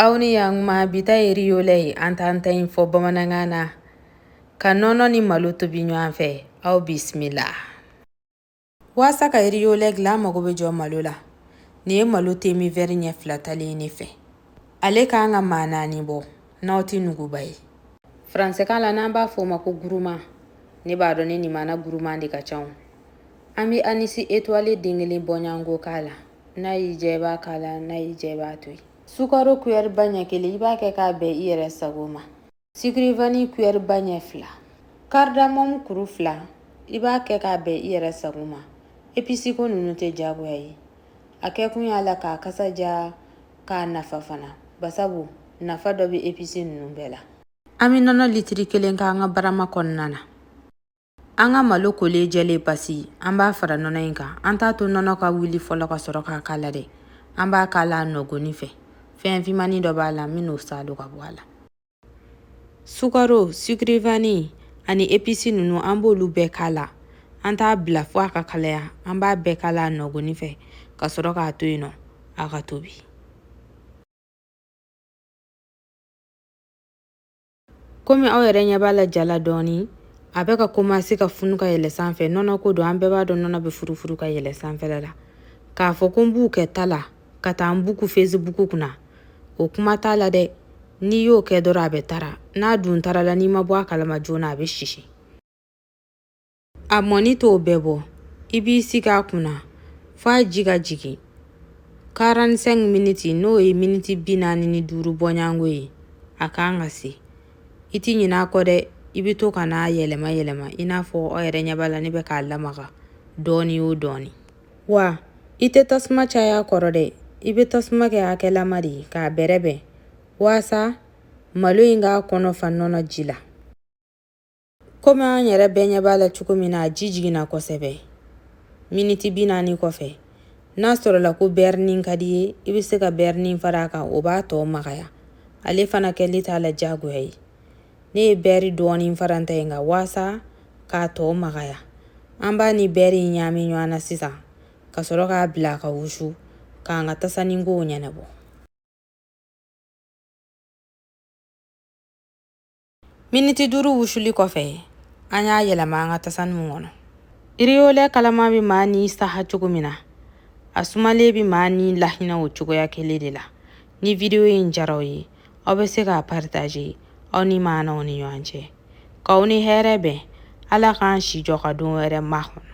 Aw ni yan bi ta ye riz au lait ye. An t'an ta in fɔ bamanankan na, ka nɔnɔ ni malo tobi ɲɔgɔn fɛ. Aw bisimila. Waasa ka riz au lait dilan, an mago bɛ jɔ malo la. Nin ye malo temi vɛri ɲɛ 2 talen ye ne fɛ. Ale k'an ka maa 4 bɔ n'aw tɛ nuguba ye. Faransɛkan la, n'an b'a fɔ o ma ko gourmand. Ne b'a dɔn ne nimana gourmand de ka ca. An bɛ anis étoilé den kelen bɔɲɔgɔnko k'a la. N'a y'i diya, i b'a k'a la, n'a y'i diya, i b'a to yen. Sukaro cuillère ba ɲɛ kelen, i b'a kɛ k'a bɛn i yɛrɛ sago ma. Sucre vanille cuillère ba ɲɛ 2, cardamome kuru 2, i b'a kɛ k'a bɛn i yɛrɛ sago ma. Épice ko ninnu tɛ diyagoya ye. A kɛkun y'a la k'a kasa diya, k'a nafa fana, basabu nafa dɔ bɛ épice ninnu bɛɛ la. An bɛ nɔnɔ litiri 1 k'an ka barama kɔnɔna na. An ka malo kolen jɛlen pasi, an b'a fara nɔnɔ in kan. An t'a to nɔnɔ ka wuli fɔlɔ ka sɔrɔ k'a k'a la dɛ. An b'a k'a la a nɔgɔni fɛ. Fɛn finmani dɔ b'a la, n bɛn'o salo ka bɔ a la. Sukaro, sucre vanille ani épice ninnu, an b'olu bɛɛ k'a la. An t'a bila fo a ka kalaya. An b'a bɛɛ k'a la a nɔgɔni fɛ ka sɔrɔ k'a to yen nɔ a ka tobi. Komi aw yɛrɛ ɲɛ b'a la, jala dɔɔni, a bɛ ka commencer ka funu ka yɛlɛ sanfɛ. Nɔnɔ ko don, an bɛɛ b'a dɔn nɔnɔ bɛ furufuru ka yɛlɛ sanfɛla la. K'a fɔ ko n b'u kɛ ta la ka taa n buku Facebook kunna, o kuma t'a la dɛ. N'i y'o kɛ dɔrɔn, a bɛ tara. N'a dun tara la, n'i ma bɔ a kalama joona, a bɛ sisi. A mɔni t'o bɛɛ bɔ. I b'i sigi a kunna fo a ji ka jigin 45 miniti, n'o ye miniti 45 bɔɲɔgɔnko ye. A kan ka se, i ti ɲinɛ a kɔ dɛ. I bɛ to ka n'a yɛlɛma yɛlɛma, i n'a fɔ aw yɛrɛ ɲɛ b'a la, ne bɛ k'a lamaga dɔɔni o dɔɔni. Wa i tɛ tasuma caya a kɔrɔ dɛ. I bɛ tasuma kɛ hakɛlama de ye k'a bɛrɛbɛn, waasa malo in k'a kɔnɔ fa nɔnɔ ji la. Komi an yɛrɛ bɛɛ ɲɛ b'a la cogo min na, a ji jiginna kosɛbɛ. Miniti 40 kɔfɛ, n'a sɔrɔla ko bɛrinin ka di ye, i bɛ se ka bɛrinin fara a kan, o b'a tɔ magaya. Ale fana kɛli t'a la diyagoya ye. Ne ye bɛri dɔɔnin fara n ta in kan waasa k'a tɔ magaya. An b'a ni bɛri in ɲaami ɲɔgɔn na sisan, ka sɔrɔ k'a bila a ka wusu, k'an ka tasaninkow ɲɛnabɔ. Miniti 5 wusuli kɔfɛ, an y'a yɛlɛma an ka tasaninw kɔnɔ. Riz au lait kalama bɛ maa ni saha cogo min na, a sumalen bɛ maa ni lahinɛ o cogoya kelen de la. Ni video in diyara aw ye, aw bɛ se k'a partager aw ni maanaw ni ɲɔgɔn cɛ. K'aw ni hɛrɛ bɛn. Ala k'an si jɔ ka don wɛrɛ makɔnɔ.